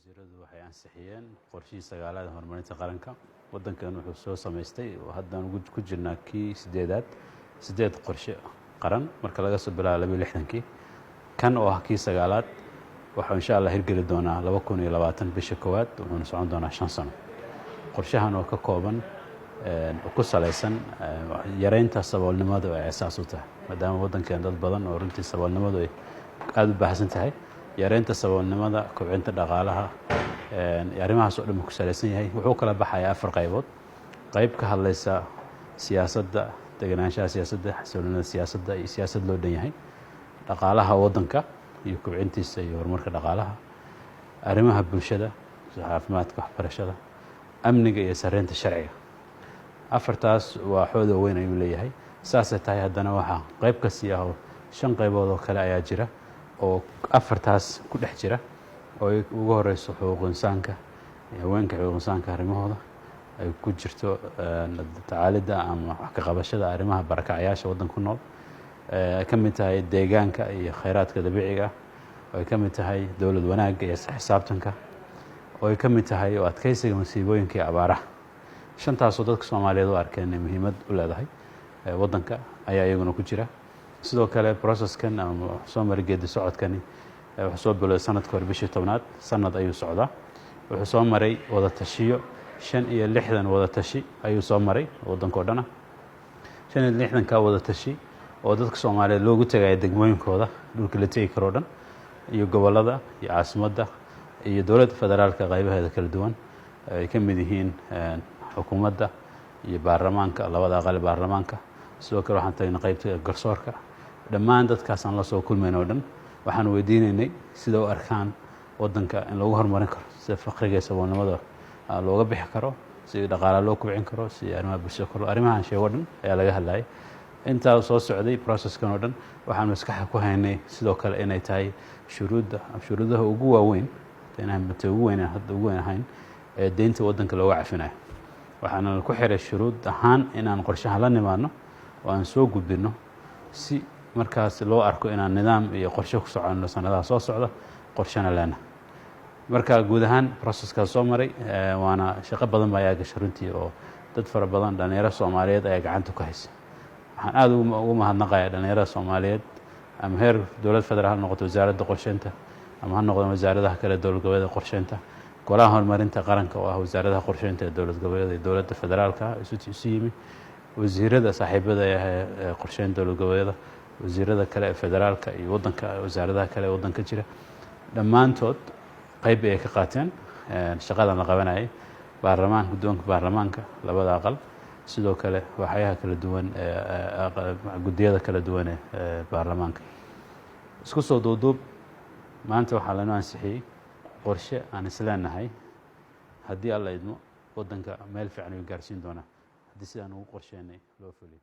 Wasiiradu waxay ansixiyeen qorshihii sagaalaad horumarinta qaranka. Waddankan wuxuu soo samaystay oo haddaan ku jirnaa kii sideedaad, sideed qorshe qaran marka laga soo bilaabo 62-kii. Kan oo ah kii sagaalaad waxuu insha Allah hirgeli doonaa 2020 bisha koowaad, wuxuuna socon doonaa 5 sano. Qorshahan oo ka kooban, ku salaysan yareynta saboolnimadu ay asaas u tahay, maadaama waddankeen dad badan oo runtii saboolnimadu ay aada u baahsan tahay, yareynta saboolnimada, kobcinta dhaqaalaha, arrimahaas oo dhan buu ku salaysan yahay. Wuxuu kala baxayaa afar qaybood: qayb ka hadlaysa siyaasadda, deganaanshaha siyaasadda, xasiloonida siyaasadda iyo siyaasad loo dhan yahay, dhaqaalaha waddanka iyo kobcintiisa iyo horumarka dhaqaalaha, arrimaha bulshada, caafimaadka, waxbarashada, amniga iyo sareynta sharciga. Afartaas waa xooda weyn ayuu leeyahay. Saasay tahay haddana waxaa qayb ka sii ah oo shan qaybood oo kale ayaa jira oo afartaas ku dhex jira, oo ay ugu horeyso xuquuq insaanka, haweenka, xuquuq insaanka arrimahooda, ay ku jirto tacaalidda ama wax ka qabashada arrimaha barakacayaasha waddanka ku nool, ay ka mid tahay deegaanka iyo khayraadka dabiiciga ah, oo ay ka mid tahay dowlad wanaagga iyo xisaabtanka, oo ay ka mid tahay oo adkeysiga masiibooyinka iyo abaaraha. Shantaasoo dadka Soomaaliyeed u arkeen inay muhiimad u leedahay waddanka ayaa iyaguna ku jira. Sidoo kale processkan ama soo maray geedi socodkani wuxuu soo bilowday sanadka hore bishii 10aad, sanad ayuu socdaa. Wuxuu soo maray wada tashiyo, 65 wada tashi ayuu soo maray waddanka o dhan ah. 65-ka wada tashi oo dadka Soomaaliyeed loogu tegaya degmooyinkooda, dhulka la tegi karo o dhan, iyo gobollada iyo caasimadda iyo dowladda federaalka qaybaheeda kala duwan, ay ka mid yihiin xukuumadda iyo baarlamaanka, labada aqal baarlamaanka. Sidoo kale waxaan tagnay qaybta garsoorka. Dhammaan dadkaasaan la soo kulmayn oo dhan waxaan weydiinaynay sida u arkaan waddanka in lagu horumarin karo, sida faqriga iyo saboolnimada looga bixi karo, si dhaqaala loo kobcin karo, si arrimaha bulshada kor. Arrimahan sheego dhan ayaa laga hadlayay intaa soo socday processkan oo dhan. Waxaan maskaxda ku haynay sidoo kale inay tahay shuruudda, shuruudaha ugu waaweyn mate ugu weyn hadda ugu weyn ahayn ee deynta waddanka looga cafinayo. Waxaana ku xiray shuruud ahaan inaan qorshaha la nimaadno oo aan soo gudbinno, si markaas loo arko inaan nidaam iyo qorshe ku soconno sanadaha soo socda, qorshena leena. Marka guud ahaan processkaas soo maray, waana shaqo badan ba ayaa gashay runtii, oo dad fara badan, dhalinyaro Soomaaliyeed ayaa gacanta ku haysa. Waxaan aada ugu mahadnaqayaa dhalinyarada Soomaaliyeed, ama heer dowlad federaal ha noqoto wasaaradda qorsheynta, ama ha noqdaan wasaaradaha kale dowlad goboleeda qorsheynta, golaha horumarinta qaranka oo ah wasaaradaha qorsheynta ee dowlad goboleeda iyo dowladda federaalka isu yimi, wasiirada saaxiibada ee qorsheynta dowlad goboleeda, wasiirada kale ee federaalka iyo waddanka, wasaaradaha kale ee waddanka jira, dhammaantood qayb ayay ka qaateen shaqadan la qabanayay. Baarlamaanka, guddoonka baarlamaanka labada aqal, sidoo kale waxyaha kala duwan, guddiyada kala duwan ee baarlamaanka. Isku soo duuduub, maanta waxaa lanoo ansixiyey qorshe aan isleenahay haddii Alla idmo waddanka meel fiican ayuu gaarsiin doonaa haddii sidaan ugu qorsheynay loo fuliyo.